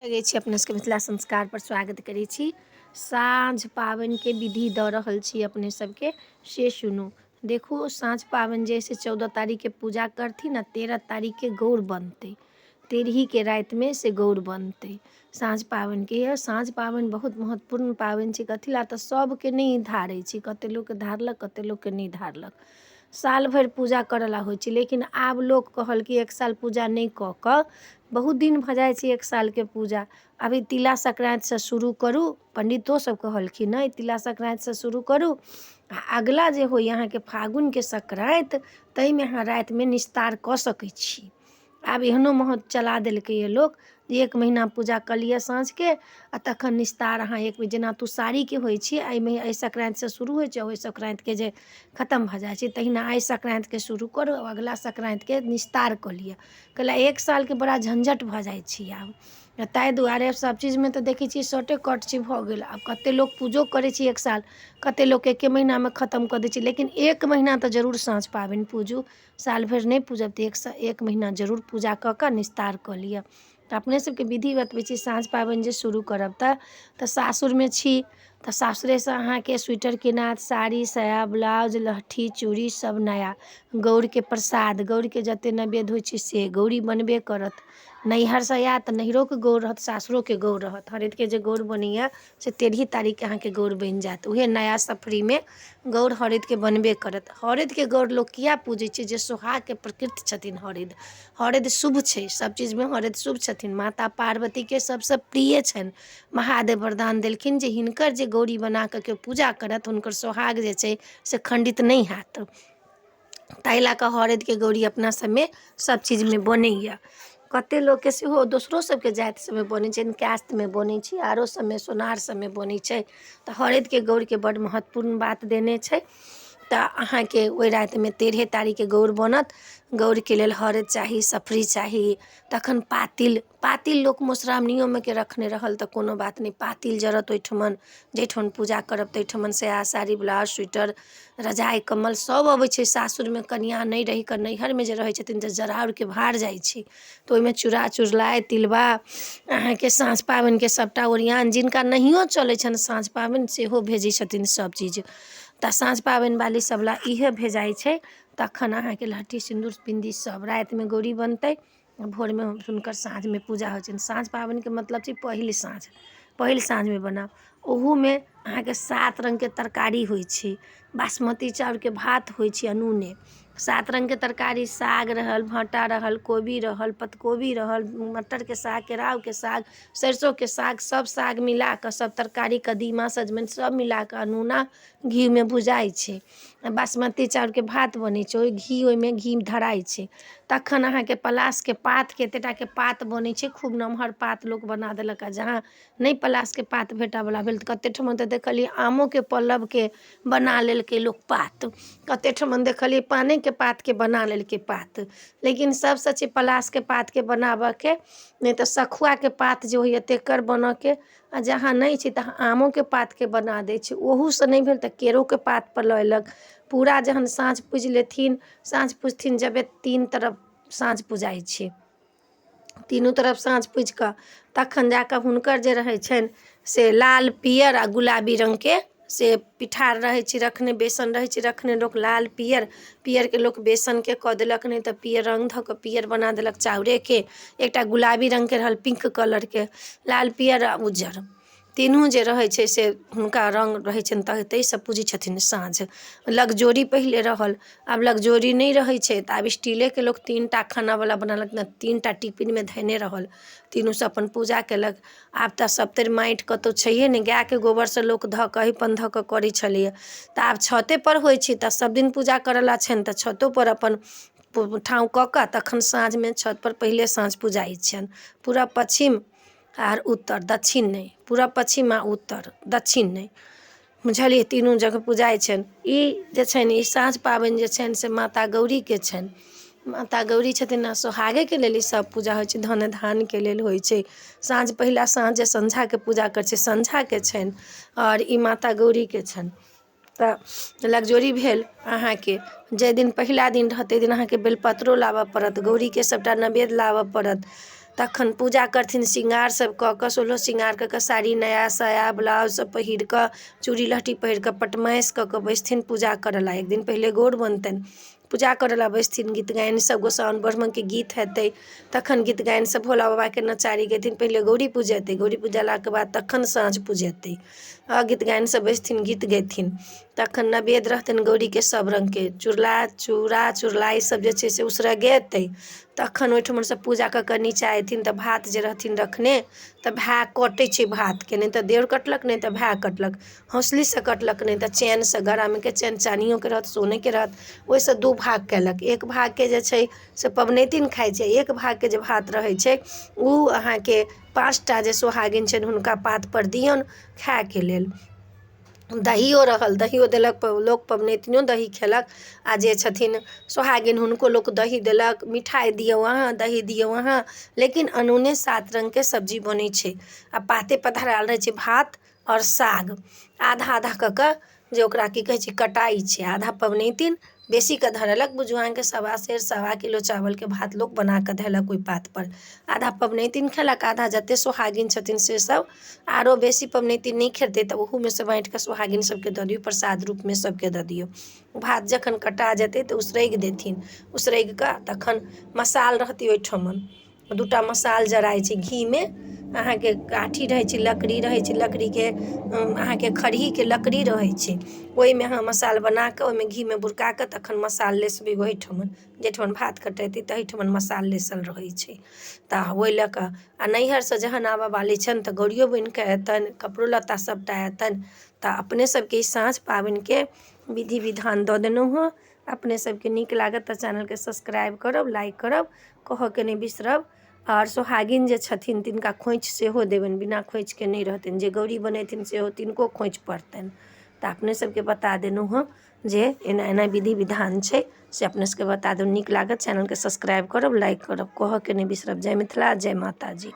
लगै छी अपने सबके मिथिला संस्कारपर स्वागत करै छी। साँझ पाबनिके विधि दऽ रहल छी अपने सबके, से सुनू। देखू, साँझ पाबनि जे से 14 तारीखके पूजा करथिन आ 13 तारीखके गौर बनतै। तेरहीके रातिमे से गौर बनतै साँझ पाबनिके। यऽ साँझ पाबनि बहुत महत्वपूर्ण पाबनि छै। कथी लए तऽ सभके नहि धारै छै, कतेक लोकके धारलक, कतेक लोकके नहि धारलक। साल भरि पूजा करय लए होइ छै, लेकिन आब लोक कहल कि एक साल पूजा नहि कऽ कऽ बहुत दिन भऽ जाइ छै। एक सालके पूजा अभी तिला संक्रान्तिसँ शुरू करू, पण्डितो सभ कहलखिन हँ, तिला संक्रान्तिसँ शुरू करू आ अगिला जे होइए अहाँके फागुनके संक्रान्ति, ताहिमे अहाँ रातिमे निस्तार कऽ सकै छी। आब एहनो महत चला देलकैए लोक जे एक महीना पूजा कऽ लिअ साँझके आ तखन निस्तार अहाँ एक बेर, जेना तुषारीके होइ छै, एहिमे एहि संक्रान्तिसँ शुरू होइ छै, ओहि संक्रान्तिके जे खतम भऽ जाइ छै, तहिना एहि संक्रान्तिके शुरू करू, अगिला संक्रान्तिके निस्तार कऽ लिअ। कैला एक सालके बड़ा झञ्झट भऽ जाइ छै आब, ताहि दुआरे सभचीजमे तऽ देखै छियै शॉर्टे कट छै भऽ गेल। आब कतेक लोक पूजो करै छै एक साल, कतेक लोक एके महीनामे खतम कऽ दै छै, लेकिन एक महीना तऽ जरूर साँझ पाबनि पूजू। साल भरि नहि पूजब तऽ एकसँ एक महीना जरूर पूजा कऽ कऽ निस्तार कऽ लिअ। तऽ अपने सभके विधि बतबै छी। साँझ पाबनि जे शुरू करब तऽ सासुरमे छी तऽ सासुरेसँ अहाँके स्वेटर किनायत, साड़ी, साया, ब्लाउज, लहठी, चूड़ी सभ नया, गौरके प्रसाद, गौरके जतेक नैवेद्य होइ छै से गौरी बनबे करत। नैहरसँ आयत तऽ नैहरोके गौर रहत, सासुरोके गौर रहत। हरदिके जे गौर बनैए से 13ही तारीखके अहाँके गौर बनि जायत। उएह नया सफरीमे गौर हरदिके बनबे करत। हरदिके गौर लोक किएक पूजै छै? जे सोहागके प्रकृति छथिन हरदि। हरदि शुभ छै, सभ चीजमे हरदि शुभ छथिन। माता पार्वतीके सभसँ प्रिय छनि। महादेव वरदान देलखिन जे हिनकर जे गौरी बना कऽ केओ पूजा करत, हुनकर सोहाग जे छै से खण्डित नहि हैत। ताहि लऽ कऽ हरदिके गौरी अपना सभमे सभ चीजमे बनैए। कतेक लोकके सेहो दोसरो सभके जाति सभमे बनै छै, कास्टमे बनै छै, आरो सभमे, सोनार सभमे बनै छै। तऽ हरदिके गौरके बड्ड महत्वपूर्ण बात देने छै। तऽ अहाँके ओहि रातिमे 13 तारीखके गौर बनत। गौरके लेल हरदि चाही, सफरी चाही, तखन पातिल। पातिल लोक मधुश्रावनियोमे के रखने रहल तऽ कोनो बात नहि, पातिल जड़त ओहिठमन, जाहिठमन पूजा करब ताहिठमन। साया, साड़ी, ब्लाउज, स्वेटर, रजाइ, कम्बल सभ अबै छै। सासुरमे कनिआँ नहि रहि कऽ नैहरमे जे रहै छथिन तऽ जराउरके भार जाइ छै, तऽ ओहिमे चूड़ा, चुड़लाइ, तिलबा, अहाँके साँझ पाबनिके सभटा ओरियान। जिनका नहियो चलै छनि साँझ पाबनि, सेहो भेजै छथिन सभ चीज। तऽ साँझ पाबनिवाली सभ लए इएह भेजाइ छै। तखन अहाँके लहठी, सिन्दूर, बिन्दी सभ रातिमे गौरी बनतै, भोरमे हुनकर साँझमे पूजा होइ छनि। साँझ पाबनिके मतलब छै पहिल साँझ, पहिल साँझमे बनाउ। ओहूमे अहाँके 7 रङ्गके तरकारी होइ छै, बासमती चाउरके भात होइ छै अनूने। 7 रङ्गके तरकारी, साग रहल, भाँटा रहल, कोबी रहल, पतकोबी रहल, मटरके साग, केराउके साग, सरिसोके साग, सभ साग मिला कऽ सभ तरकारी, कदीमा, सजमनि सभ मिला कऽ अनूना घीमे भुजाइ छै। बासमती चाउरके भात बनै छै, ओहि घी, ओहिमे घी धराइ छै। तखन अहाँके पलासके पातके एतेक टाके पात बनै छै, खूब नमहर पात लोक बना देलक। आ जहाँ नहि पलासके पात भेटयवला भेल तऽ कतेक ठमन तऽ देखलियै आमोके पल्लवके बना लेलकै लोक पात, कतेक ठमन देखलियै पानेके पातके बना लेलकै पात, लेकिन सभसँ छै पलासके पातके बनाबयके, नहि तऽ सखुआके पात जे होइए तकर बनयके। आ जहाँ नहि छै तहाँ आमोके पातके बना दै छै, ओहूसँ नहि भेल तऽ केरोके पातपर लऽ अयलक। पूरा जहन साँझ पूजि लेथिन, साँझ पुजथिन जबे तीन तरफ साँझ पुजाइ छै, तीनू तरफ साँझ पूजि कऽ तखन जा कऽ हुनकर जे रहै छनि से लाल, पियर आ गुलाबी रङ्गके से पिठार रहै छै रखने, बेसन रहै छै रखने लोक। लाल, पियर, पियरके लोक बेसनके कऽ देलक, नहि तऽ पियर रङ्ग धऽ कऽ पियर बना देलक चाउरेके। एकटा गुलाबी रङ्गके रहल, पिंक कलरके। लाल, पियर आ उज्जर तीनू जे रहै छै से हुनका रङ्ग रहै छनि, तऽ ताहिसँ पूजै छथिन साँझ। लगजोरी पहिले रहल, आब लगजोरी नहि रहै छै तऽ आब स्टीलेके लोक 3 टा खानावला बनेलक ने, 3 टा टिफिनमे धयने रहल, तीनूसँ अपन पूजा कयलक। आब तऽ सभतरि माटि कतहु छैहे नहि। गायके गोबरसँ लोक धऽ कऽ, अहिपन धऽ कऽ करै छलैए, तऽ आब छतेपर होइ छै। तऽ सभदिन पूजा करय छनि तऽ छतोपर अपन ठाँव कऽ कऽ तखन साँझमे छतपर पहिले साँझ पुजाइ छनि। पूरब, पच्छिम आर उत्तर, दक्षिण नहि, पूरब, पच्छिम आ उत्तर, दक्षिण नहि, बुझलियै? तीनू जगह पुजाइ छनि। ई जे छनि, ई साँझ पाबनि जे छनि से माता गौरीके छनि। माता गौरी छथिन आ सोहागेके लेल ईसभ पूजा होइ छै, धन धान्यके लेल होइ छै। साँझ, पहिला साँझ जे सँझाके पूजा करै छै, सँझाके छनि आओर ई माता गौरीके छनि। तऽ लगजोरी भेल अहाँके, जाहि दिन पहिला दिन रहत ताहि दिन अहाँके बेलपत्रो लाबय पड़त, गौरीके सभटा नैवेद्य लाबय पड़त। तखन पूजा करथिन श्रृंगार सब कऽ कऽ, सोलहो श्रृंगार कऽ कऽ, साड़ी नया साया ब्लाउज सब पहिर कऽ, चूड़ी लहठी पहिर कऽ, पटमासि कऽ कऽ बैसथिन पूजा करऽ लए। एक दिन पहिले गौर बनतनि, पूजा करऽ लए बैसथिन। गीत गाइन सब गोसाउनि ब्राह्मणके गीत हेतै, तखन गीत गाइन सब भोला बाबाके नचारी गेथिन। पहिले गौरी पूजेतै, गौरी पूजलाके बाद तखन साँझ पूजेतै। आ गीत गाइन सब बैसथिन, गीत गेथिन, तखन नवेद रहतनि गौरीके सब रङ्गके चुड़ला चूड़ा चुड़लाइ सब जे छै से उसरगेतै। तखन ओहिठुमनसँ पूजा कऽ कऽ नीचा अयथिन तऽ भात जे रहथिन रखने, तऽ भाय कटै छै भातके, नहि तऽ देओर कटलक, नहि तऽ भाय कटलक, हौसलीसँ कटलक, नहि तऽ चेनसँ, गरामेके चेन चानियोके रहत, सोनेके रहत, ओहिसँ दू भाग कयलक। एक भागके जे छै से पबनैतिन खाइ छै, एक भागके जे भात रहै छै ओ अहाँके 5टा जे सोहागिन छनि हुनका पातपर दियौन खायके लेल। दहियो रहल, दहियो देलक लोक, पबनैतिनो दही खेलक, आ जे छथिन सोहागिन हुनको लोक दही देलक। मिठाइ दियौ अहाँ, दही दियौ अहाँ, लेकिन अनूने 7 रङ्गके सब्जी बनै छै आ पाते धरायल रहै छै भात आओर साग। आधा आधा कऽ कऽ जे ओकरा की कहै छै, कटाइ छै, आधा पबनैतिन बेसीके धरेलक। बुझू अहाँके सवा सेर सवा किलो चावलके भात लोक बना कऽ धेलक ओहि पातपर। आधा पबनैतिन खेलक, आधा जतेक सोहागिन छथिन से सब। आरो बेसी पबनैतिन नहि खेतै तऽ ओहूमे सँ बाँटि कऽ सोहागिन सबके दऽ दियौ, प्रसाद रूपमे सबके दऽ दियौ। भात जखन कटा जेतै तऽ उसरगि देथिन। उसरगि कऽ तखन मसाल रहतै ओहिठमन, 2टा मसाल जराइ छै घीमे। अहाँके काठी रहै छै, लकड़ी रहै छै, लकड़ीके अहाँके खरहीके लकड़ी रहै छै, ओहिमे अहाँ मसाल बना कऽ ओहिमे घीमे बुरका कऽ तखन मसाल लेसबै। ओहिठमन जाहिठमन भात कटेतै तहीठमन मसाल लेसल रहै छै। तऽ ओहि लऽ कऽ आ नैहरसँ जहन आबऽ वाली छनि तऽ गौरियो बनि कऽ अयतनि, कपड़ो लत्ता सभटा अयतनि। तऽ अपने सबके ई साँझ पाबनिके विधि विधान दऽ देलहुँ हँ। अपने सबके नीक लागत तऽ चैनलके सब्सक्राइब करब, लाइक करब, कहऽके नहि बिसरब। आओर सोहागिन जे छथिन तिनका खोँइछ सेहो देबनि, बिना खोँइछके नहि रहतनि। जे गौरी बनेथिन सेहो तिनको खोँइछ पड़तनि। तऽ अपने सबके बता देलहुँ हँ जे एना एना विधि विधान छै, से अपने सबके बता देलहुँ। नीक लागत चैनलके सब्सक्राइब करब, लाइक करब, कहऽके नहि बिसरब। जय मिथिला, जय माताजी।